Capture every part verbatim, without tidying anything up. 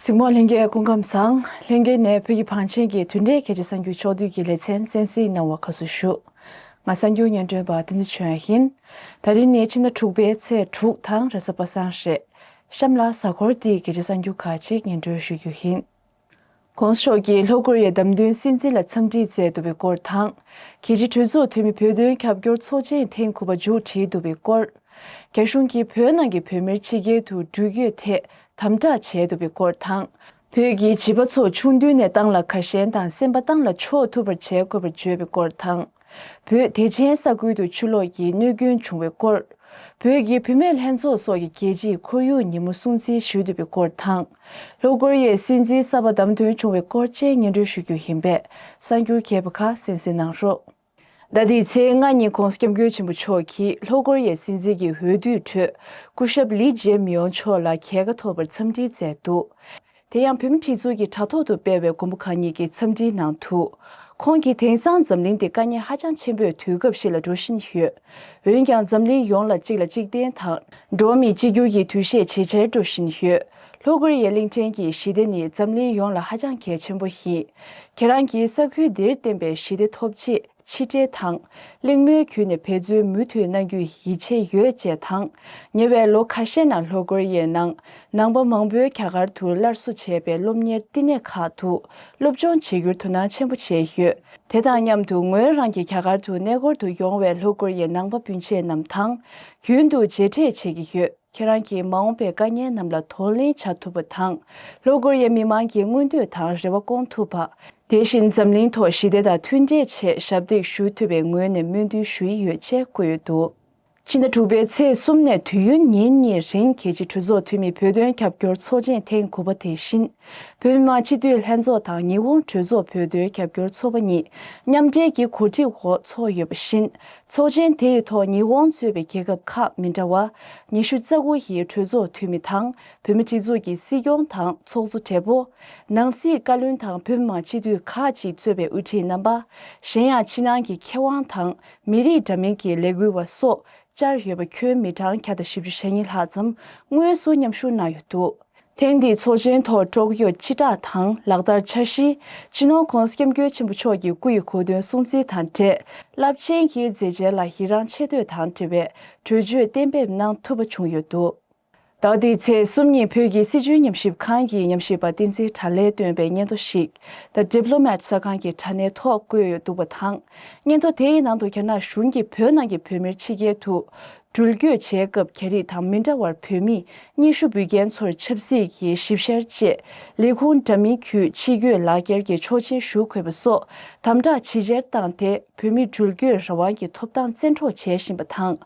གཟིགས་མོ་ལྷན་རྒྱས་སྐུ་ཁམས་བཟང་། ལྷན་རྒྱས་ནས་བོད་ཀྱི་བང་ཆེན་གྱི་དུས་དྲན་གལ་ཆེ་གསར་འགྱུར་ཕྱོགས་བསྡུས་ཀྱི་ལེ་ཚན་གསན་གཟིགས་གནང་བར་དགའ་བསུ་ཞུ། ང་གསར་འགྱུར་སྙན་སྒྲོན་པ་བསྟན་འཛིན་ཆོས་དབྱངས་ཡིན། ད་རིང་ནི་ཕྱི་ཟླ་དྲུག་པའི་ཚེས་དྲུག་དང་རེས་གཟའ་པ་སངས་རེད། གཤམ་ལ་གཟའ་འཁོར་འདིའི་གལ་ཆེ་གསར་འགྱུར་ཁག་ཅིག་སྙན་སྒྲོན་ཞུ་རྒྱུ་ཡིན། ྋགོང་ས་མཆོག་གིས་ལྷོ་ཀོ་རི་ཡའི་བདམས་ཐོན་སྲིད་འཛིན་ལ་འཚམས་འདྲི་མཛད་འདུག་པའི་སྐོར་དང་། རྒྱལ་སྤྱིའི་གྲོས་ཚོགས་འཐུས་མི་བོད་དོན་རྒྱབ་སྐྱོར་ཚོགས་ཆེན་ཐེངས་དགུ་པ་མཇུག་བསྒྲིལ་འདུག་པའི་སྐོར། རྒྱ་གཞུང་གིས་བོད་ནང་གི་བོད་མིར་ཕྱི་རྒྱལ་དུ་འགྲུལ་སྐྱོད་ཐད་དམ་དྲག་བྱས་འདུག་པའི་སྐོར་དང་། བོད་ཀྱི་བྱིས་པ་ཚོ་ཆུང་དུས་ནས་ཏང་ལ་ཁ་ཞེན་དང་སེམས་པ་ཏང་ལ་ཕྱོགས་ཐུབ་པར་བྱེད་དགོས་པར་བརྗོད་པའི་སྐོར་དང་། བོད་བདེ་ཆེན་ས་ཁུལ་དུ་ཆུ་ལོག་གིས་གནོད་སྐྱོན་བྱུང་བའི་སྐོར། བོད་ཀྱི་བུད་མེད་ལྷན་ཚོགས་སོགས་ཀྱིས་རྒྱལ་སྤྱིའི་ཁོར་ཡུག་ཉིན་མོ་སྲུང་བརྩི་ཞུས་འདུག་པའི་སྐོར་དང་། ལྷོ་ཀོ་རི་ཡའི་སྲིད་འཛིན་གསར་པ་བདམས་ཐོན་བྱུང་བའི་སྐོར་བཅས་སྙན་སྒྲོན་ཞུ་རྒྱུ་ཡིན་པས། གསར་འགྱུར་རྒྱས་པ་ཁག་གསན་གཟིགས་གནང་རོགས། ཟླ་འདིའི་ཚེས་ལྔ་ཉིན་ྋགོང་ས་ྋསྐྱབས་མགོན་ཆེན་པོ་མཆོག་གིས་ལྷོ་ཀོ་རི་ཡའི་སྲིད་འཛིན་གྱི་འོས་བསྡུའི་ཁྲོད་སྐུ་ཞབས་ལི་ཇེ་མིའོ་མཆོག་ལ་རྒྱལ་ཁ་ཐོབ་པར་འཚམས་འདྲི་མཛད་འདུག་དེ་ཡང་བོད་མིའི་སྒྲིག་འཛུགས་ཀྱི་དྲ་ཐོག་ཏུ་སྤེལ་བའི་མགོན་པོ་གང་ཉིད་ཀྱིས་འཚམས་འདྲི་གནང་འདུག་ཁོང་གིས་དེང་སང་འཛམ་གླིང་འདི་དཀའ་ངལ་ཧ་ཅང་ཆེན་པོའི་དུས་སྐབས་ཤིག་ལ་འགྲོ་བཞིན་ཡོད། འོན་ཀྱང་འཛམ་གླིང་ཡོངས་ལ་གཅིག་ལ་གཅིག་བརྟེན་དང་། འགྲོ་བ་མིའི་གཅིག་གྱུར་གྱི་དུས་ཤས་ཇེ་ཆེར་འགྲོ་བཞིན་ཡོད། ལྷོ་ཀོ་རི་ཡའི་གླིང་ཕྲན་གྱི་ཞི་བདེ་ནི་འཛམ་གླིང་ཡོངས་ལ་ཧ་ཅང་གལ་ཆེན་པོ་ཡིན། ཁྱེད་རང་གིས་ས་ཁུལ་འདིར་བསྟན་པའི་ཞི་བདེ་ཐོབ་ཆེད་ཕྱི་འབྲེལ་དང་། གླེང་མོལ་བརྒྱུད་ནས་འབད་བརྩོན་མུ་མཐུད་གནང་རྒྱུའི་ཡིད་ཆེས་ཡོད་ཅེས་དང་། ཉེ་བའི་ལོ་ཁ་ཤས་ནང་ལྷོ་ཀོ་རི་ཡའི་ནང་ནང་པ་མང་པོས་རྒྱ་གར་དུ་སླར་གསོ་བྱས་པའི་སློབ་གཉེར་བསྟི་གནས་ཁག་ཏུ་སློབ་སྦྱོང་བྱེད་རྒྱུར་དོ་སྣང་ཆེན་པོ་བྱས་ཡོད། དེ་དང་མཉམ་དུ་ངོས་རང་གིས་རྒྱ་གར་དུ་གནས་སྐོར་དུ་ཡོང་བའི་ལྷོ་ཀོ་རི་ཡའི་ནང་པ་སྤུན་མཆེད་རྣམས་དང་རྒྱུན་དུ་མཇལ་འཕྲད་བྱེད་ཀྱི་ཡོད། ཁྱེད་རང་གིས་མ་འོངས་པའི་དཀའ་ངལ་རྣམས་ལ་གདོང་ལེན་བྱ་ཐུབ་པ་དང་། ལྷོ་ཀོ་རི་ཡའི་མི་མང་གི་མངོན་འདོད་དང་རེ་བ་སྐོང་ཐུབ་པ། དེ་བཞིན་འཛམ་གླིང་ཐོག་ཞི་བདེ་དང་མཐུན་འབྲེལ་ཆེད་ཞབས་འདེགས་ཞུ་ཐུབ་པའི་ངོས་ནས་སྨོན་འདུན་ཞུ་ཡི་ཡོད་ཅེས་བཀོད་ཡོད་འདུག་ཕྱི་ཟླ་དྲུག་པའི་ཚེས་གསུམ་ནས་དུས་ཡུན་ཉིན་གཉིས་རིང་རྒྱལ་སྤྱིའི་གྲོས་ཚོགས་འཐུས་མི་བོད་དོན་རྒྱབ་སྐྱོར་ཚོགས་ཆེན་ཐེངས་དགུ་པ་དེ་བཞིན། བོད་མི་མང་སྤྱི་འཐུས་ལྷན་ཚོགས་དང་ཉི་ཧོང་གྲོས་ཚོགས་བོད་དོན་རྒྱབ་སྐྱོར་ཚོགས་པ་གཉིས་མཉམ་འབྲེལ་གྱི་གོ་སྒྲིག་འོག་འཚོགས་ཡོད་པ་བཞིན། ཚོགས་ཆེན་དེ་ཡི་ཐོག་ཉི་ཧོང་གཙོས་པའི་རྒྱལ་ཁབ་ཁག་མི་འདྲ་བ་ཉི་ཤུ་རྩ་དགུ་ཡི་གྲོས་ཚོགས་འཐུས་མི་དང་། བོད་མིའི་སྒྲིག་འཛུགས་ཀྱི་སྲིད་སྐྱོང་དང་ཚོགས་གཙོ་སྦྲེལ་པོ། ནང་སྲིད་བཀའ་བློན་དང་བོད་མི་མང་སྤྱི་འཐུས་ཁག་ཅིག་གཙོས་པའི་དབུ་ཁྲིད་རྣམ་པ། གཞན་ཡང་ཕྱི་ནང་གི་མཁས་དབང་དང་མི་རིགས་འདྲ་མིན་གྱི་ལས་འགུལ་བ་སོགས་བཅར་ཡོད་པ་ཁྱོན་མི་གྲངས་བརྒྱ་དང་བཞི་བཅུ་ཞེ་གཉིས་ལྷག་ཙམ་དངོས་སུ་མཉམ་ཞུགས་གནང་ཡོད་འདུག་ཐེངས་འདིའི་ཚོགས་ཆེན་ཐོག་ཀྲོ་ཀིའོ་སྤྱི་བསྒྲགས་དང་ལག་བསྟར་འཆར་གཞི། སྤྱི་ནོར་༧གོང་ས་༧སྐྱབས་མགོན་ཆེན་པོ་མཆོག་གི་སྐུ་ཡི་གོ་སྟོན་སྲུང་བརྩི་དང་འབྲེལ། རླབས་ཆེན་གྱི་མཛད་རྗེས་ལ་ཡི་རངས་ཆེ་བསྟོད་དང་འབྲེལ་བའི་གྲོས་ཆོད་གཏན་འབེབས་གནང་ཐུབ་པ་བྱུང་ཡོད་འདུག་ཟླ་འདིའི་ཚེས་གསུམ་ཉིན་བོད་ཀྱི་སྲིད་བྱུས་ཉམས་ཞིབ་ཁང་གི་ཉམས་ཞིབ་པ་བསྟན་འཛིན་དགྲ་ལྷས་བཏོན་པའི་སྙན་ཐོ་ཞིག The Diplomat གསར་ཁང་གི་དྲ་གནས་ཐོག་བཀོད་ཡོད་འདུག་པ་དང་། སྙན་ཐོ་དེའི་ནང་དུ་རྒྱ་ནག་གཞུང་གིས་བོད་ནང་གི་བོད་མིར་ཕྱི་རྒྱལ་དུ་འགྲུལ་སྐྱོད་བྱས་སྐབས་རྒྱ་རིགས་དང་མི་འདྲ་བར་བོད་མིས་སྙན་ཞུ་འབུལ་མཁན་ཚོར་ཆབ་སྲིད་ཀྱི་ཞིབ་བཤེར་བཅས་ལས་ཁུངས་འདྲ་མིན་བརྒྱུད་ཕྱི་སྐྱོད་ལག་འཁྱེར་གྱི་ཆོག་མཆན་ཞུ་དགོས་པ་སོགས་དམ་དྲག་ཇེ་ཆེར་བཏང་སྟེ། བོད་མིའི་འགྲུལ་སྐྱོད་རང་དབང་གི་ཐོབ་ཐང་བཙན་འཕྲོག་བྱེད་བཞིན་པ་དང་།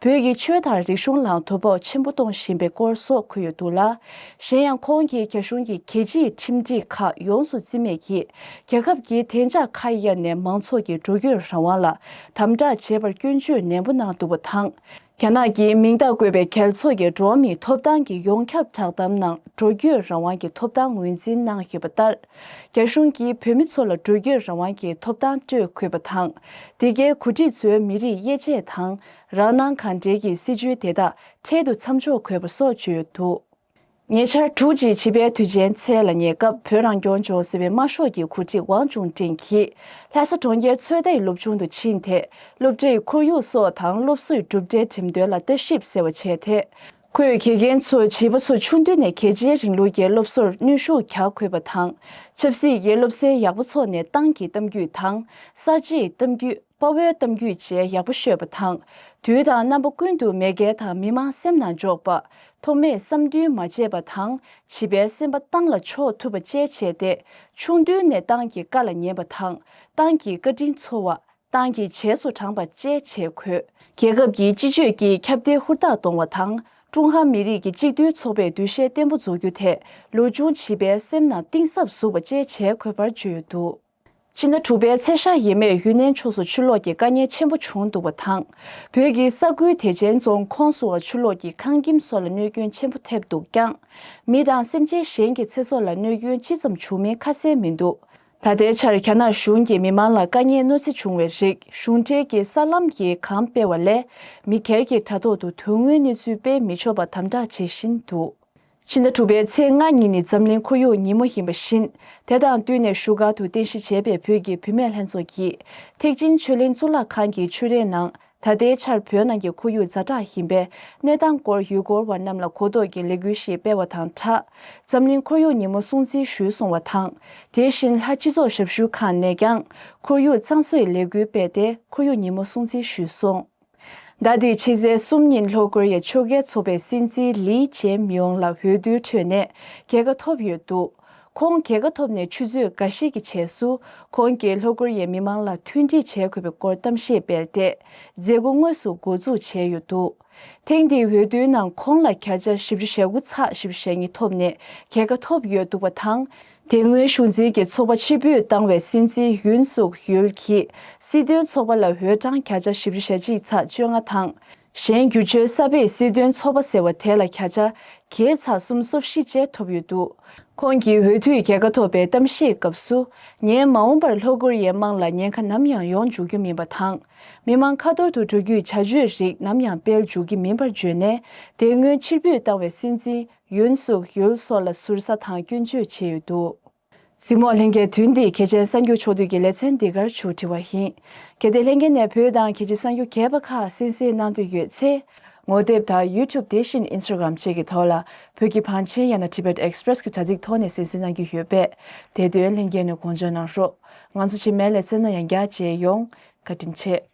བོད་ཀྱི་ཆོས་དང་རིག་གཞུང་ལའང་དོ་ཕོག་ཆེན་པོ་གཏོང་བཞིན་པའི་སྐོར་སོགས་འཁོད་ཡོད་འདུག་ལ། གཞན་ཡང་ཁོང་གིས་རྒྱ་གཞུང་གི་རྒྱལ་སྤྱིའི་ཁྲིམས་སྒྲིག་ཁག་ཡོངས་སུ་རྩིས་མེད་ཀྱིས། རྒྱལ་ཁབ་ཀྱི་བདེ་འཇགས་ཁ་གཡར་ནས་མང་ཚོགས་ཀྱི་འགྲོ་སྐྱོད་རང་དབང་ལ་དམ་དྲག་བྱེད་པར་སྐྱོན་བརྗོད་ནན་པོ་གནང་འདུག་པ་དང་། རྒྱ་ནག་གིས་མིང་རྟགས་བཀོད་པའི་རྒྱལ་ཚོགས་ཀྱི་འགྲོ་བ་མིའི་ཐོབ་ཐང་གི་ཡོངས་ཁྱབ་བསྒྲགས་གཏམ་ནང་འགྲོ་སྐྱོད་རང་དབང་གི་ཐོབ་ཐང་ངོས་འཛིན་གནང་ཡོད་པ་ལྟར། རྒྱ་གཞུང་གིས་བོད་མི་ཚོ་ལ་འགྲོ་སྐྱོད་རང་དབང་གི་ཐོབ་ཐང་སྤྲོད་དགོས་པ་དང་། འདི་གའི་འགོ་ཁྲིད་ཚོའི་མི་རིགས་དབྱེ་འབྱེད་དང་རང་སྣང་གང་འགྲེལ་གྱི་སྲིད་བྱུས་དེ་དག་འཕྲལ་དུ་མཚམས་འཇོག་དགོས་པ་སོགས་བརྗོད་ཡོད་འདུག་ཉེ་ཆར་འབྲུག་གི་བྱིས་པའི་དུས་ཆེན་ཚེས་ལ་ཉེ་སྐབས་བོད་རང་སྐྱོང་ལྗོངས་སྲིད་པའི་དམར་ཤོག་གི་འགོ་ཁྲིད་ཝང་ཅུན་ཀྲེང་གིས་ལྷ་ས་གྲོང་ཁྱེར་ཚོད་ལྟའི་སློབ་ཆུང་དུ་ཕྱིན་ཏེ། སློབ་གྲྭའི་ཁོར་ཡུག་སོགས་དང་སློབ་གསོའི་གྲུབ་འབྲས་འགྲེམས་སྟོན་ལ་བརྟག་ཞིབ་གསལ་བ་བྱས་ཏེ། ཁོས་དགེ་རྒན་ཚོར་བྱིས་པ་ཚོ་ཆུང་དུས་ནས་རྒྱལ་སྤྱིའི་རིང་ལུགས་ཀྱི་སློབ་གསོར་གནོན་ཤུགས་རྒྱག་དགོས་པ་དང་། ཆབ་སྲིད་ཀྱི་སློབ་ཚན་ཡག་པོ་འཚོགས་ནས་ཏང་གི་གཏམ་རྒྱུད་དང་། གསར་བརྗེའི་གཏམ་རྒྱུད། དཔའ་བོའི་གཏམ་རྒྱུད་བཅས་ཡག་པོ་ཤོད་པ་དང་། དུས་དང་རྣམ་པ་ཀུན་ཏུ་མེས་རྒྱལ་དང་མི་དམངས་སེམས་ནང་འཇོག་པ། ཐོག་མེད་བསམ་འདུན་མ་བརྗེད་པ་དང་། བྱིས་པའི་སེམས་པ་ཏང་ལ་ཕྱོགས་ཐུབ་པ་བཅས་བྱས་ཏེ། ཆུང་དུས་ནས་ཏང་གི་བཀའ་ལ་ཉན་པ་དང་། ཏང་གི་བཀའ་དྲིན་ཚོར་བ། ཏང་གི་རྗེས་སུ་འབྲངས་པ་བཅས་བྱེད་དགོས། རྒྱལ་ཁབ་ཀྱི་སྤྱི་སྤྱོད་ཀྱི་ཁྱབ་གདལ་ཧུར་ཐག་གཏོང་བ་དང་། ཀྲུང་ཧྭ་མི་རིགས་ཀྱི་གཅིག་མཐུན་ཚོགས་པའི་འདུ་ཤེས་བརྟན་པོ་འཛུགས་རྒྱུ་དེ། ལོ་ཆུང་བྱིས་པའི་སེམས་ནང་གཏིང་ཟབ་ཟུག་པ་བཅས་བྱེད་དགོས་པར་བརྗོད་ཡོད་འདུག་ཕྱི་ཟླ་དྲུག་པའི་ཚེས་ཤར་ཡས་མས་ཡུན་ནན་ཕྱོགས་སུ་ཆུ་ལོག་གི་དཀའ་ངལ་ཆེན་པོ་བྱུང་འདུག་པ་དང་། བོད་ཀྱི་ས་ཁུལ་བདེ་ཆེན་རྫོང་ཁོངས་སུའང་ཆུ་ལོག་གིས་ཁང་ཁྱིམ་སོགས་ལ་གནོད་སྐྱོན་ཆེན་པོ་ཐེབས་འདུག་ཀྱང་། མི་དང་སེམས་ཅན་གཞན་གྱི་ཚེ་སྲོག་ལ་གནོད་སྐྱོན་ཅི་ཙམ་བྱུང་མིན་ཁ་གསལ་མི་འདུག་ད་ལྟའི་ཆར་རྒྱ་ནག་གཞུང་གིས་མི་མང་ལ་དཀའ་ངལ་གནོད་འཚེ་བྱུང་བའི་རིགས་གཞུང་འབྲེལ་གྱི་གསར་ལམ་གྱིས་གང་སྤེལ་བ་ལས། མི་སྒེར་གྱི་དྲ་ཐོག་ཏུ་དོན་དངོས་གནས་ཚུལ་སྤེལ་མི་ཆོག་པ་དམ་དྲག་བྱེད་བཞིན་འདུག་ཕྱི་ཟླ་དྲུག་པའི་ཚེས་ལྔ་ཉིན་ནི་འཛམ་གླིང་ཁོར་ཡུག་ཉིན་མོ་ཡིན་པ་བཞིན། དེ་དང་བསྟུན་ནས་བཞུགས་སྒར་དུ་རྟེན་གཞི་བྱས་པའི་བོད་ཀྱི་བུད་མེད་ལྷན་ཚོགས་ཀྱིས་ཐེག་ཆེན་ཆོས་གླིང་གཙུག་ལག་ཁང་གི་ཆོས་རའི་ནང་། ད་ལྟའི་ཆར་བོད་ནང་གི་ཁོར་ཡུག་ཛ་དྲག་ཡིན་པའི་གནས་སྟངས་སྐོར་ཡུལ་སྐོར་བ་རྣམས་ལ་གོ་རྟོགས་ཀྱི་ལས་འགུལ་ཞིག་སྤེལ་བ་དང་སྦྲགས། འཛམ་གླིང་ཁོར་ཡུག་ཉིན་མོ་སྲུང་བརྩི་ཞུས་སོང་བ་དང་། དེ་བཞིན་ལྷ་སྤྱི་ཚོགས་ཞབས་ཞུ་ཁང་ནས་ཀྱང་ཁོར་ཡུག་གཙང་བཟོའི་ལས་འགུལ་སྤེལ་ཏེ་ཁོར་ཡུག་ཉིན་མོ་སྲུང་བརྩི་ཞུས་སོང་། ཟླ་འདིའི་ཕྱི་ཚེས་གསུམ་ཉིན་ལྷོ་ཀོ་རི་ཡའི་ཕྱོགས་འགལ་ཚོགས་པའི་སྲིད་འཛིན་ལི་ཇེ་མིའུང་ལ་འོས་བསྡུའི་ཁྲོད་ནས་རྒྱལ་ཁ་ཐོབ་ཡོད་འདུག་ཁོང་རྒྱལ་ཁ་ཐོབ་ནས་ཆུ་ཚོད་འགའ་ཤས་ཀྱི་རྗེས་སུ། ཁོང་གིས་ལྷོ་ཀོ་རི་ཡའི་མི་མང་ལ་མཐུན་སྒྲིལ་བྱེད་དགོས་པའི་སྐོར་གཏམ་བཤད་སྤེལ་ཏེ། མཛད་སྒོ་དངོས་སུ་འགོ་འཛུགས་བྱས་ཡོད་འདུག་ཐེངས་འདིའི་འོས་བསྡུའི་ནང་ཁོང་ལ་བརྒྱ་ཆ་བཞི་བཅུ་ཞེ་དགུ་ཚེག་བཞི་བཅུ་ཞེ་གཉིས་ཐོབ་ནས་རྒྱལ་ཁ་ཐོབ་ཡོད་འདུག་པ་དང་། དེ་སྔོན་གཞུང་འཛིན་གྱི་ཚོགས་པ་ཕྱིར་འབུད་བཏང་བའི་སྲིད་འཛིན་ཡུན་སུག་ཡུལ་གྱིས་སྲིད་དོན་ཚོགས་པ་ལ་འོས་གྲངས་བརྒྱ་ཆ་བཞི་བཅུ་ཞེ་གཅིག་ཚེག་བཅོ་ལྔ་དང་། གཞན་བསྒྱུར་བཅོས་གསར་པའི་སྲིད་དོན་ཚོགས་པ་ཟེར་བ་དེ་ལ་བརྒྱ་ཆ་བརྒྱད་ཚེག་སུམ་ཅུ་སོ་བཞི་བཅས་ཐོབ་ཡོད་འདུག་ཁོང་གིས་འོས་བསྡུའི་རྒྱལ་ཁ་ཐོབ་པའི་གཏམ་བཤད་སྐབས་སུ། ངས་མ་འོངས་པར་ལྷོ་ཀོ་རི་ཡའི་དམངས་ལ་ཉེན་ཁ་ནམ་ཡང་ཡོང་འཇུག་རྒྱུ་མིན་པ་དང་། མི་མང་ཁ་ཐོར་དུ་འགྲོ་རྒྱུའི་བྱ་སྤྱོད་རིགས་ནམ་ཡང་སྤེལ་འཇུག་གི་མིན་པར་བརྗོད་ནས། དེ་སྔོན་ཕྱིར་འབུད་བཏང་བའི་སྲིད་འཛིན་ཡུན་སུག་ཡུལ་སོགས་ལ་ཟུར་ཟ་དང་སྐྱོན་བརྗོད་བྱས་ཡོད་འདུག་གཟིགས་མོ་བ་ལྷན་རྒྱས། དོན་འདིས་གལ་ཆེན་གསར་འགྱུར་ཕྱོགས་བསྡུས་ཀྱི་ལེ་ཚན་འདི་གར་མཇུག་སྒྲིལ་བ་ཡིན། གལ་ཏེ་ལྷན་རྒྱས་ནས་བོད་དང་རྒྱལ་སྤྱིའི་གསར་འགྱུར་རྒྱས་པ་ཁག་གསན་གཟིགས་གནང་འདོད་ཡོད་ཚེ། ངོ་དེབ་དང་ཡུ་ཊུབ་དེ་བཞིན་ཨིན་སི་ཊ་གྷི་རམ་བཅས་ཀྱི་ཐོག་ལ་བོད་ཀྱི་བང་ཆེན་ཡང་ན་Tibet Express གྱི་དྲ་ཚིགས་ཐོག་ནས་གསན་གཟིགས་གནང་རྒྱུ་ཡོད་པས། དེ་དོན་ལྷན་རྒྱས་ནས་དགོངས་འཇགས་གནང་རོགས། ང་ཚོ་རྗེས་མའི་ལེ་ཚན་ནང་ཡང་བསྐྱར་མཇལ་ཡོང་། བཀའ་དྲིན་ཆེ།